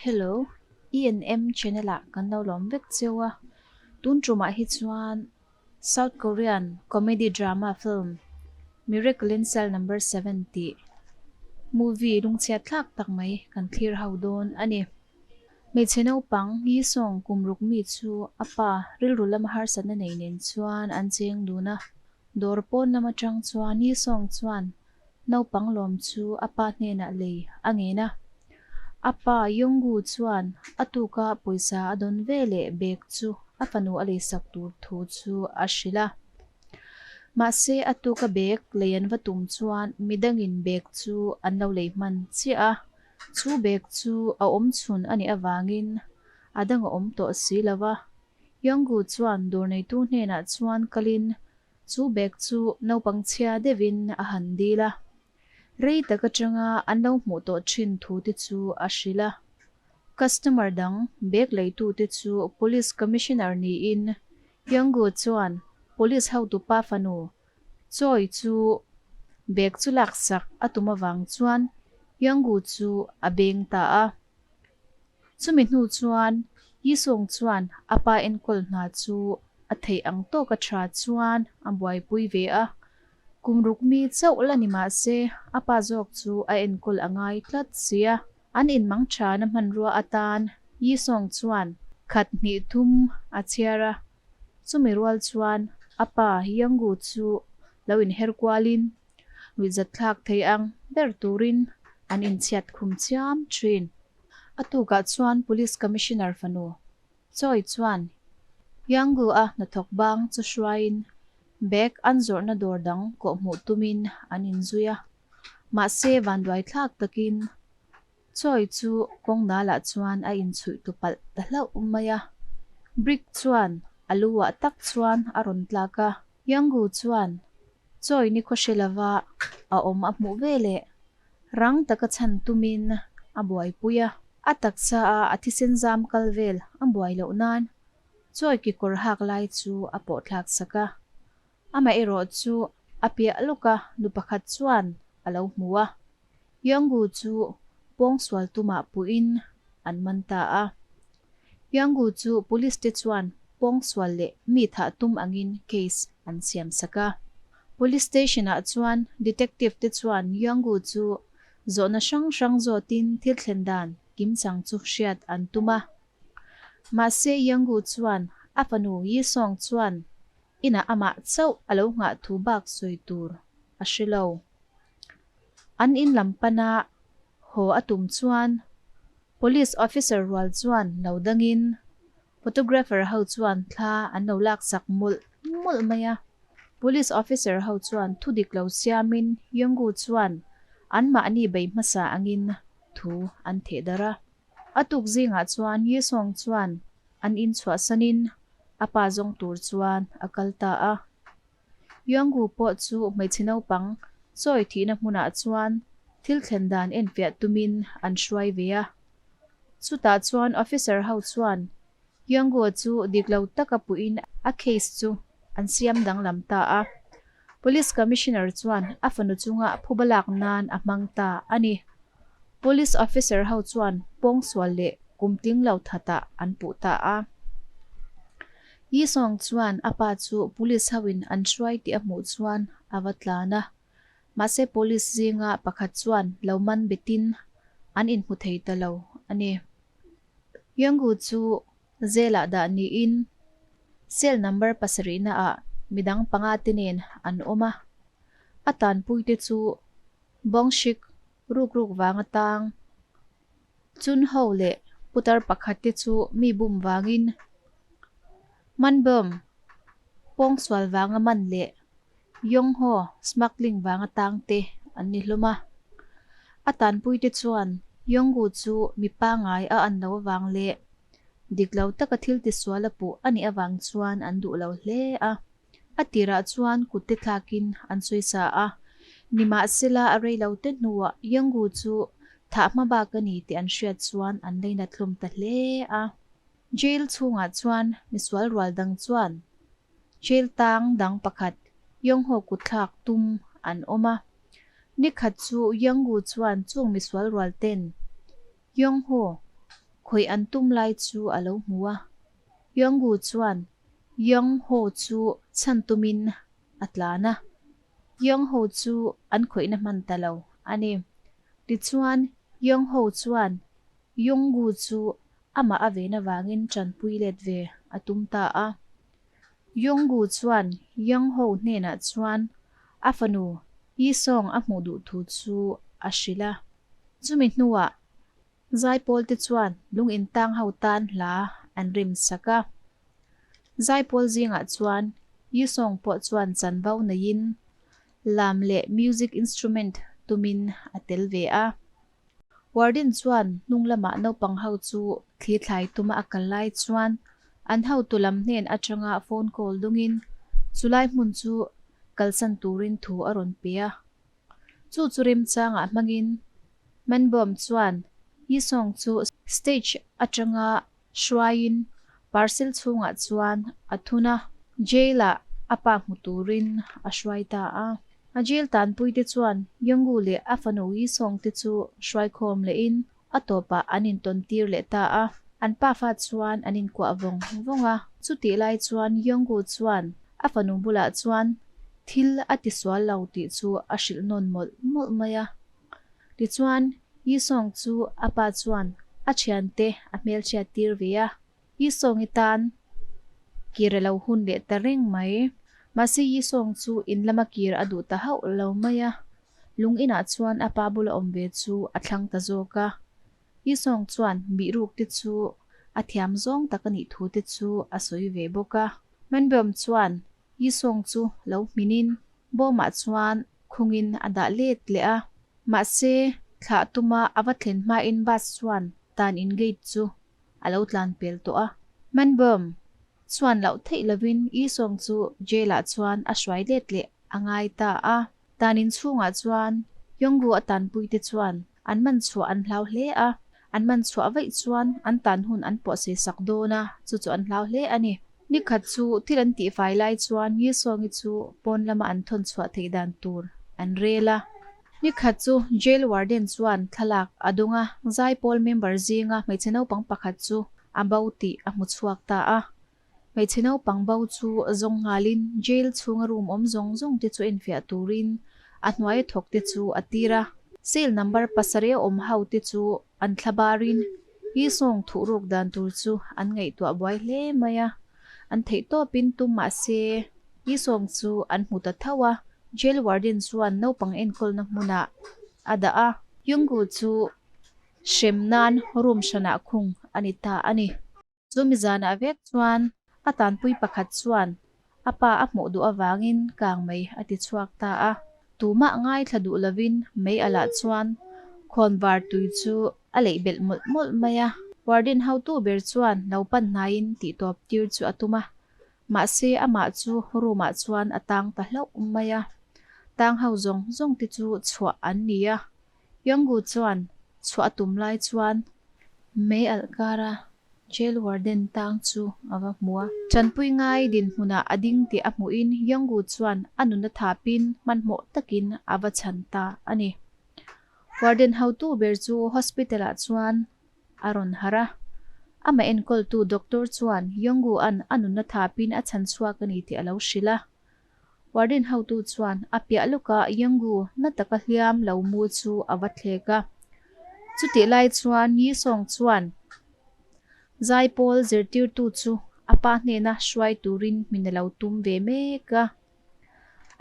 Hello, ENM channel ah kan lo lawm vek cheu a, tun tumah hi chuan South Korean comedy drama film Miracle in Cell Number 7 tih movie lungchhiat thlak tak mai kan thlir ho dawn a ni. Hmeichhe naupang Yi Song kum ruk mi chu a pa rilru lama harsatna nei nen chuan an cheng dun a, Dawr pawn lam atang chuan Yi Song chuan naupang lawm chu a pa hnenah lei a ngen a. A pa Yong-gu chuan a tuka pawisa a dawn ve leh bag chu a fanu a leisak tur thu chu a hrilh a. Mahse a tuka bag lei an va tum chuan midangin bag chu an lo lei hman chiah a. Chu bag chu a awm chhun a nih avangin a dang a awm tawh si lo va. Yonggu chuan dawr neitu hnenah chuan kalin chu bag chu naupang chhia deuhin a han dil a. Rei tak atanga an lo hmuh tawh thin thu te chu a hrilh a. Customer dang bag leitute chu Police Commissioner niin Yonggu chuan Police hotupa fanu Choi chu bag chu laksak a tum avang chuan Yonggu chu a beng ta a. Chumi hnu chuan Yisawng chuan a pa enkawl hna chu a theih ang tawka tha chuan a buaipui ve a. Kum ruk mi chauh la ni mah se a pa zawk chu a enkawl a ngai tlat si a. An inmang thana hmanrua atan Yisawng chuan khat hnih thum a chhiar a. Chumi rual chuan a pa Yanggu chu lo inher kualin Nuihzatthlak thei ang ber turin an inchhiat khum chiam thin. A tukah chuan Police Commissioner fanu Choi chuan Yanggu-a hnathawk bang chu hruaiin bag an zawrhna dawr dang kawhhmuh tumin an inzui a. Mahse vanduaithlak takin Choi chu kawng dalah chuan a inchhuih tu palh ta hlauh mai a. Brick chuan a lu ah tak chuan a rawn tlak a. Yanggu chuan Chawi ni khaw hre lova a awm a hmuh ve leh rang taka chhan tumin a buaipui a. A taksa a a thisen zam kal vel a buai loh nan chawi kekawr hak lai chu a pawh thlak sak a. Amaherawh chu a piah lawka nu pakhat chuan a lo hmu a. Yanggu chu pawngsual tumah puhin an man ta a. Yanggu chu police te chuan pawngsual leh mi thah tum angin case an siam sak a. Police station ah chuan detective te chuan Yanggu chu zawhna hrang hrang zawtin thil thlen dan kimchang chu hriat an tum a. Mahse Yanggu chuan a fanu Yisong chuan inah amah chauh a lo nghah thu bak sawi tur a hre lo. An in lam pana haw a tum chuan Police officer rual chuan lo dangin photographer ho chuan thla an lo laksak mawlh mawlh mai a. Police officer ho chuan thu dik lo siamin Yonggu chuan anmahni bei hmasa angin thu an theh darh a. A tuk zingah chuan Yisong chuan an in chhuahsanin a pa zawng tur chuan a kal ta a. Yonggu pawh chu hmeichhe naupang chawi thihna hmunah chuan thil thlen dan enfiah tumin an hruai ve a. Chutah chuan officer ho chuan Yonggu chu dik lo taka puhin a case chu an siam danglam ta a. Police Commissioner chuan a fanu chunga phuba lak nan a hmang ta a ni. Police officer ho chuan pawngsual leh kum tling lo thatah an puh ta a. Yi Song chuan a pa chu police ho in an hruai tih a hmuh chuan a va tlan a. Mahse police zinga pakhat chuan lo man betin an inhmu thei ta lo a ni. Yanggu chu Zelah dah niin cell number pasarihna ah midang panga te nen an awm a. A tanpuite chu Bawngshik ruk ruk vang atang Chun ho leh putar pakhat te chu mi bum vangin Manbawm pawngsual vanga man leh Yongho smuggling vanga tang te an ni hlawm a. A tanpui te chuan Yonggu chu mi pangai a an lo avang leh dik lo taka thil tisual a puh a nih avang chuan an duh lo hle a. A tirah chuan kut te thlakin an sawi sa a, nimahsela a rei lo te hnuah Yanggu chu thah hma bak a ni tih an hriat chuan an leinat hlawm ta hle a. Jail chhungah chuan misual rual dang chuan jail tang dang pakhat Yongho kut thlak tum an awm a. Nikhat chu Yanggu chuan chung misual rual ten Yongho. khawih an tum lai chu a lo hmu a. Yonggu chuan Young Ho chu chhan tumin a tlan a. Young Ho chu an khawihna hman ta lo a ni. Tichuan, Young Ho chuan Yonggu chu amah a ven avangin tanpui let ve a tum ta a. Yonggu chuan Young Ho hnenah chuan a fanu Yi Song a hmuh duh thu chu a hrilh a. Chumi hnuah Zaipawl te chuan lung intang ho tan hla an rem sak a. Zaipawl zingah chuan Yusong pawh chuan chanvo neiin lam leh music instrument tumin a tel ve a. Warden chuan hnung lamah naupang ho chu thli thlai tuma a kal lai chuan an hotu lam hnen atanga phone call dungin chulai hmun chu kalsan turin thu a rawn pe a. Chu chu remchangah hmangin Manbawm chuan Yisong chu stage atanga hruaiin parcel chhungah chuan a thun a, jail-ah a pa hmu turin a hruai ta a. A jail tanpuite chuan Yonggu leh a fanu Yisong te chu hruaikhawm lehin a tawpah an intawn tir leh ta a. An pafa chuan an inkuah vawng vawng a. Chutih lai chuan Yonggu chuan a fanu bulah chuan thil a tisual lo tih chu a hrilh nawn mawlh mawlh mai a. Tichuan, Yisong chu a pa chuan a thiante a hmelchhiat tir ve a. Yisong-i tan kir a lo hun leh ta reng mai. Mahse Yisong chu in lama kir a duh ta hauh lo mai a. Lung inah chuan a pa bula awm ve chu a thlang ta zawk a. Yisong chuan bihruk te chu a thiam zawng tak a nih thu te chu a sawi ve bawk a. Manbeom chuan Yisong chu lo hminin bawmah chuan khungin a dah let leh a. Mahse, thlah tuma a va thlen hmain bus chuan tan in gate chu a lo tlan pel tawh a. Manbeom chuan loh theih lovin Yisong chu jail ah chuan a hruai let leh a ngai ta a. Tan in chhungah chuan Yonggu a tanpuite chuan an man chhuah an hlau hle a, an man chhuah vaih chuan an tan hun an pawh sei sak dawn a, chu chu an hlau hle a ni. Nikhat chu thil an tihfai lai chuan Yisongi chu pawn lama an thawn chhuah theih dan tur an rel a. Nikhat chu Jail Warden chuan thlalak a dawng a, Zaipawl member zinga hmeichhe naupang pakhat chu a bo tih a hmu chhuak ta a. Hmeichhe naupang bo chu zawng nghalin jail chhunga room awm zawng zawng te chu enfiah turin a hnuaia thawk te chu a tir a. Cell number pasarih a awm ho te chu an thla barin Yisawng thuhruk dan tur chu an ngaihtuah buai hle mai a. An theih tawpin tum mah se Yisawng chu an hmu ta tho a, jail warden chuan naupang enkawlna hmunah a dah a. Yunggu chu hrem nan room hranah khung a ni ta a ni. Chumi zanah vek chuan a tanpui pakhat chuan a pa a hmuh duh avangin kang mai a ti chhuak ta a. Tumah ngaithla duh lovin mei a lah chuan khawnvar tui chu a leih belh mawlh mawlh mai a. Warden hotu ber chuan lo pan hnaiin tihtawp tir chu a tum a, mahse amah chu room ah chuan a tang ta hlauh mai a. Tang ho zawng zawng te chu chhuah an ni a, Yonggu chuan chhuah a tum lai chuan mei alh kara jail warden tang chu a va hmu a. Tanpui ngai dinhmunah a ding tih a hmuhin Yonggu chuan a nuna thapin hmanhmawh takin a va chhan ta a ni. Warden hotu ber chu hospital ah chuan a rawn harh a. Amah enkawltu doctor chuan Yonggu-a'n a nunna thapin a chhan chhuak a ni tih a lo hrilh a. Warden hotu chuan a piah lawka Yanggu na taka hliam lo mu chu a va thlek a. Chutih lai chuan Yi Song chuan Zaipawl zirtirtu chu a pa hnena hruai turin min a lo tum ve mek a.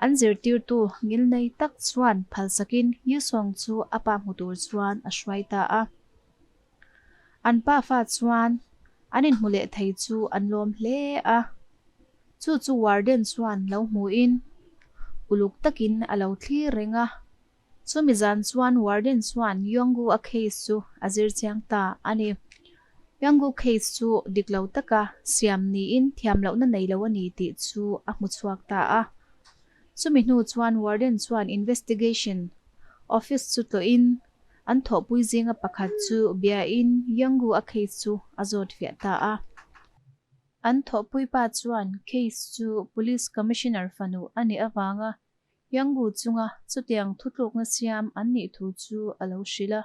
An zirtirtu ngilnei tak chuan phalsakin Yi Song chu a pa hmu tur chuan a hruai ta a. An pafa chuan an inhmu leh thei chu an lawm hle a. Chu chu warden chuan lo hmuhin uluk takin a lo thlir reng a. Chumi zan chuan warden chuan Yonggu a case chu a zir chiang ta a ni. Yonggu case chu dik lo taka siam niin thiam lohna nei lo a ni tih chu a hmu chhuak ta a. Chumi hnu chuan warden chuan investigation office chu tlawhin an thawhpui zinga pakhat chu biain Yonggu a case chu a zawt fiah ta a. An thawhpui pa chuan case chu Police Commissioner fanu a nih avanga Yanggu chunga chutiang thutlukna siam an nih thu chu a lo hrilh a.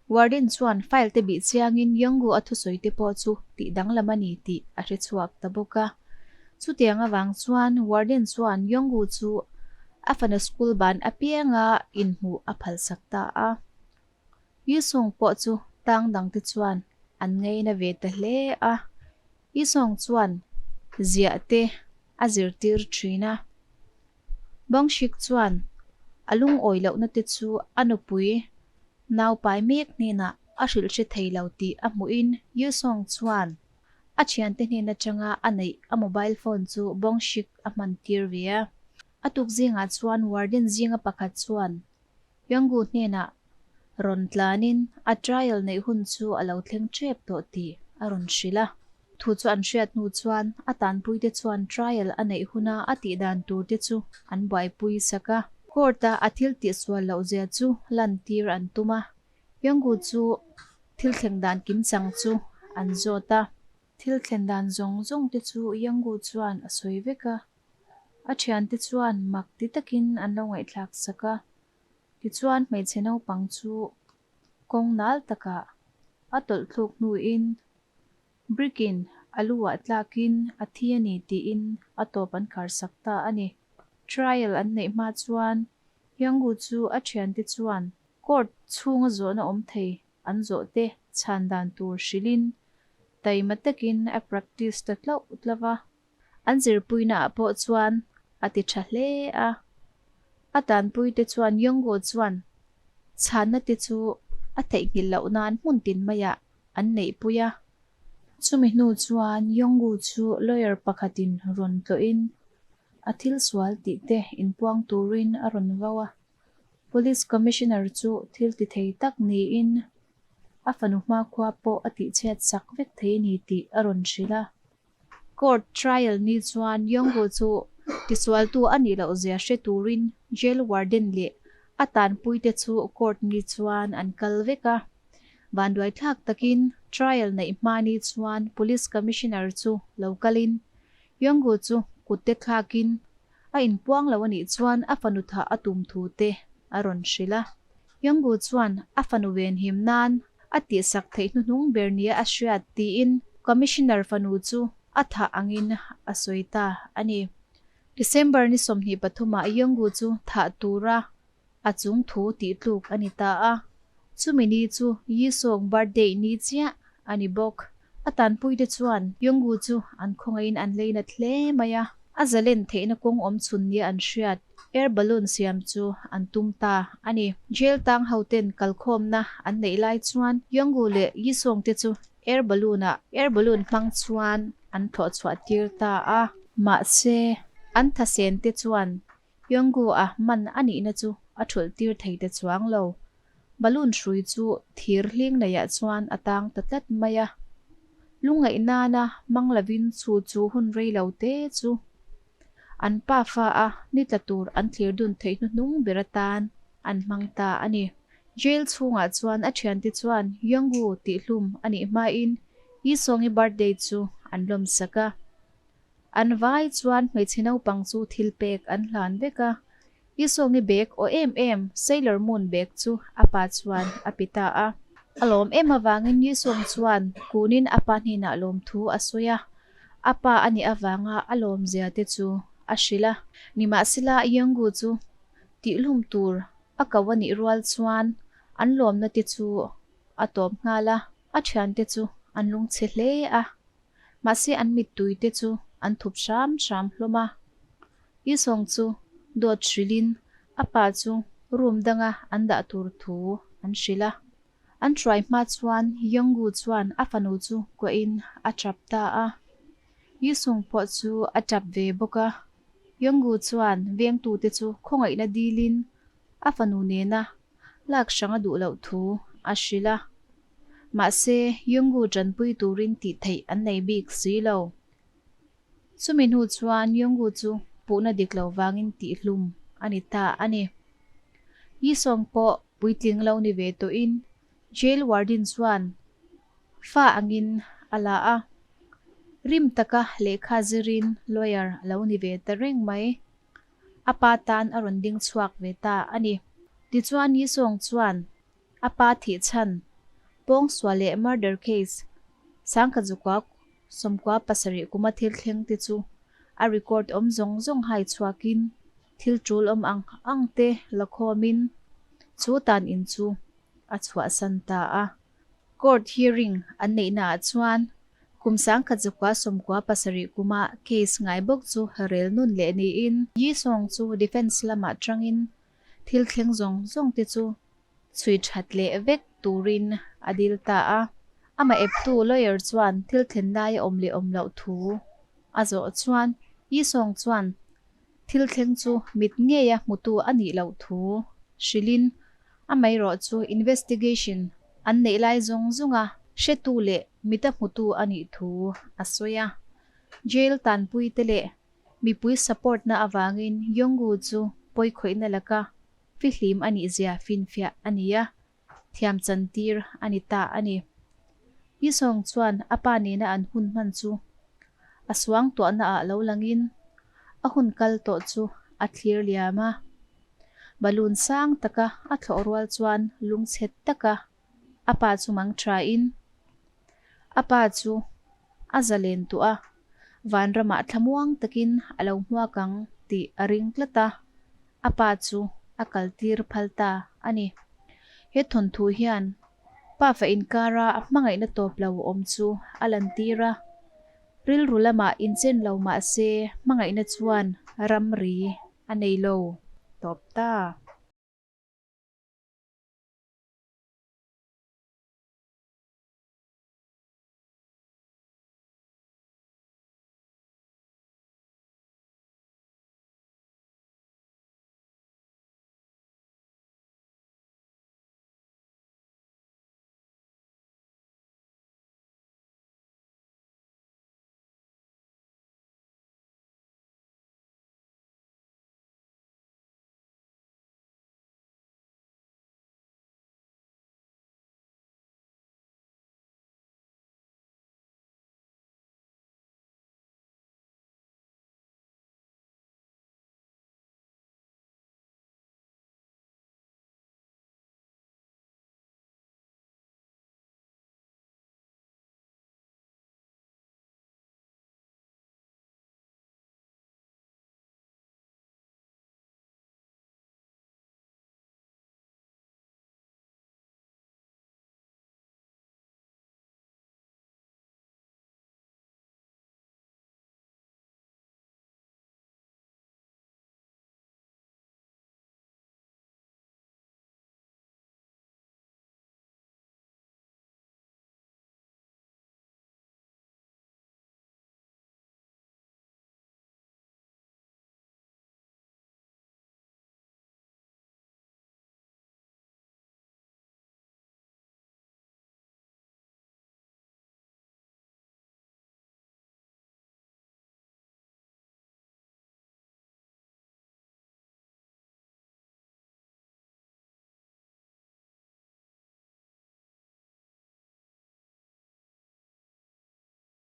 Warden chuan file te bih chiangin Yongu a thusawi te pawh chu tih danglam a ni tih a hre chhuak ta bawk a. Chutiang avang chuan Warden chuan Yongu chu a fanu school ban apianga inhmuh a phalsak ta a. Yusung pawh chu tang dang te chuan an ngaina ve ta hle a. Yusung chuan ziah te a zirtir thin a. Bawngshik chuan a lungawi lohna te chu a nupui naupai mek hnenah a hrilh hre thei lo tih a hmuhin Yusung chuan a thiante hnen atanga a neih a mobile phone chu Bawngshik a hman tir ve a. A tuk zingah chuan warden zinga pakhat chuan Yonggu hnenah rawn tlanin a trial neih hun chu a lo thleng tep tawh tih a rawn hrilh a. Thu chu an hriat hnu chuan a tanpuite chuan trial a neih huna a tih dan tur te chu an buaipui sak a. Court-a a thil tihsual loh zia chu lantir an tum a, Yonggu chu thil thleng dan kimchang chu an zawt a. Thil thlen dan zawng zawng te chu Yonggu chuan a sawi vek a. A thiante chuan mak ti takin an lo ngaihthlak sak a, tichuan hmeichhe naupang chu kawng nal takah a tawlh thluk hnuin brick-in a lu-ah tlakin a thi a ni tiin a tawp an khar sak ta a ni. Trial an neih hma chuan Yanggu chu a thiante chuan court chhunga zawhna awm thei an zawh te chhan dan tur hrilhin taima takin a practice ta tlauh tlauh a. An zirpuinaah pawh chuan a ti tha hle a. A tanpuite chuan Yongo chuan chhanna te chu a theihnghilh loh nan hmun tin maiah an neihpui a. Chumi hnu chuan Yongo chu lawyer pakhatin rawn tlawhin a thil sual tih te inpuang turin a rawn vau a. Police Commissioner chu thil ti thei tak niin a fanu hmakhua pawh a tihchhiat sak vek thei a ni tih a rawn hrilh a. Court trial ni chuan Yongo chu tisualtu a nih loh zia hre turin jail warden leh a tanpuite chu court ni chuan an kal vek a. Vanduaithlak takin trial neih hma ni chuan police commissioner chu lo kalin Yongo chu kutte thlakin a inpuang lo a nih chuan a fanu thah a tum thu te a rawn hrilh a. Yongo chuan a fanu venhim nan a tihsak theih hnuhnung ber nia a hriat tiin Commissioner fanu chu a thah angin a sawi ta a ni. December ni 23 ah Yongu chu thah tura a chung thu tih tluk a ni ta a, chumi ni chu Yisawng birthday ni chiah a ni bawk. A tanpuite chuan Yongu chu an khawngaihin an leinat hle mai a, a zalen theihna kawng awm chhun nia an hriat. Air balloon siam chu an tum ta a ni. Jail tang hoten kalkhawmna an neih lai chuan Yonggu leh Yisong te chu air balloon ah air balloon hmang chuan an thlawh chhuah tir ta a. Mahse, an thasen te chuan Yonggu a man a nihna chu a thulh tir thei ta chuang lo. Balloon hrui chu thir hling neiah chuan a tang ta tlat mai a. Lungngaih nana mang lovin chu chu hun rei lo te chu An pa fa a ni tla tur an thlir dun theih hnuhnung ber atan an hmang ta a ni. Jail chhungah chuan a thiante chuan Yonggu tihhlum a nih hmain Yisongi birthday chu an lawmsak a. An vai chuan hmeichhe naupang chu thil pek an hlan vek a. Yisongi bag aw em em Sailor Moon bag chu a pa chuan a pe ta a. A lawm em avangin Yisong chuan kunin a pa hnenah lawmthu a sawi a. A pa a nih avanga a lawmzia te chu a hrilh a. Nimahsela Yonggu chu tihhlum tur a ko a nih rual chuan an lawmna te chu a tawp nghal a, a thiante chu an lungchhe hle a. Mahse an mittui te chu an thup hram hram hlawm a. Yisawng chu dawt hrilhin a pa chu room danga an dah tur thu an hrilh a. An hruai hma chuan Yonggu chuan a fanu chu kuahin a tap ta a. Yisung pawh chu a tap ve bawk a. Yonggu chuan vengtute chu khawngaihna dilin a fanu nena lak hrang a duh loh thu a hrilh a. Mahse, Yonggu tanpui turin tih theih an nei bik si lo. Chumi hnu chuan Yonggu chu puhna dik lo vangin tihhlum a ni ta a ni. Yisawng pawh puitling lo ni ve tawhin jail warden chuan fa angin a la a, rim taka lehkha zirin lawyer a lo ni ve ta reng mai. A pa tan a rawn ding chhuak ve ta a ni. Tichuan Yisawng chuan a pa thih chhan. Pawngsual leh murder case Sangkhatzukua 97 kuma thil thleng te chu a record awm zawng zawng hai chhuakin thil tul awm ang ang te la khawmin chu tan in chu a chhuahsan ta a. Court hearing an neihnaah chuan kum 1997 kuma case ngai bawk chu rel nun leh niin Yi Song chu defence lamah tangin thil thleng zawng zawng te chu chhui that leh vek turin a dil ta a. Amah eptu lawyer chuan thil thlen lai a awm leh awm loh thu a zawh chuan Yi Song chuan thil thleng chu mit ngeia hmutu a nih loh thu hrilhin Amaherawh chu investigation an neih lai zawng zawnga hretu leh mita hmutu a nih thu a sawi a. Jail tanpuite leh mipui support na avangin Yonggu chu pawikhawihna laka fihlim a nih zia finfiah a ni a, thiam chantir a ni ta a ni. Yisong chuan a pa nena an hun hman chu a suangtuahna ah lo langin a hun kal tawh chu a thlir liam a. Balloon sang taka a thlawh rual chuan lungchhet taka a pa chu mang thain a pa chu a zalen tuah a, vanramah thlamuang takin a lo hmuak ang tih a ring tlat a, a pa chu a kaltir phal ta a ni. He thawnthu hian pafa inkara hmangaihna tawp lo awm chu a lantir a, rilru lamah inchen lo mah se hmangaihna chuan ramri a nei lo tawp ta.